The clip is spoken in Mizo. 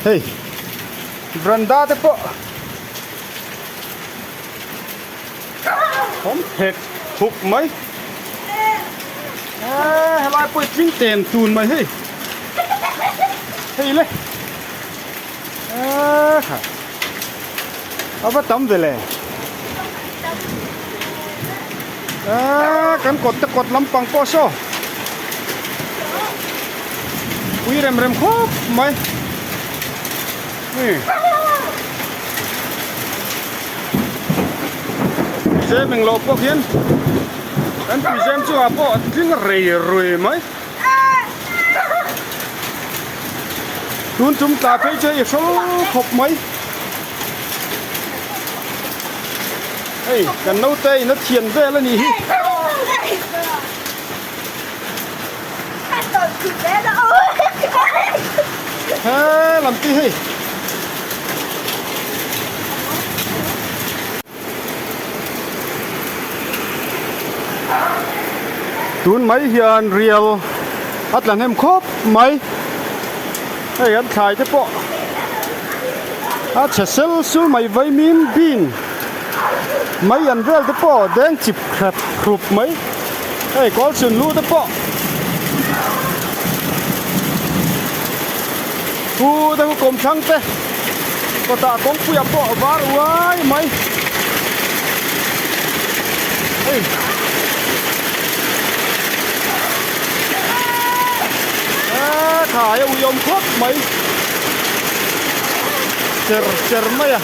Hei veranda te pawh awm thek thuk mai eee helai pawh hi tling tem tun mai hei hei le eee kha a va tam ve le eee kan kawt te kawt lampang pawh saw pui rem rem khawp mai Tuizem englo pawh khian kan tuizem chungah pawh a tling rei rui mai. Tun tum tla phei chu hei hrawl khawp mai. Hei kan naute in a thian vel a nih hi. He lam te hei. Tun mai hian rial a tla hnem khawp mai. Hei an thlai te pawh a chhe sel sul mai vaimim bean mai an vel te pawh deng chip hrep hrup mai. Hei kawl chhun lu te pawh pu te khu kawmthlang te kawtah kawngpuiah pawh a var uai mai hei eee khai a ui awm khawp mai cher cher mai a.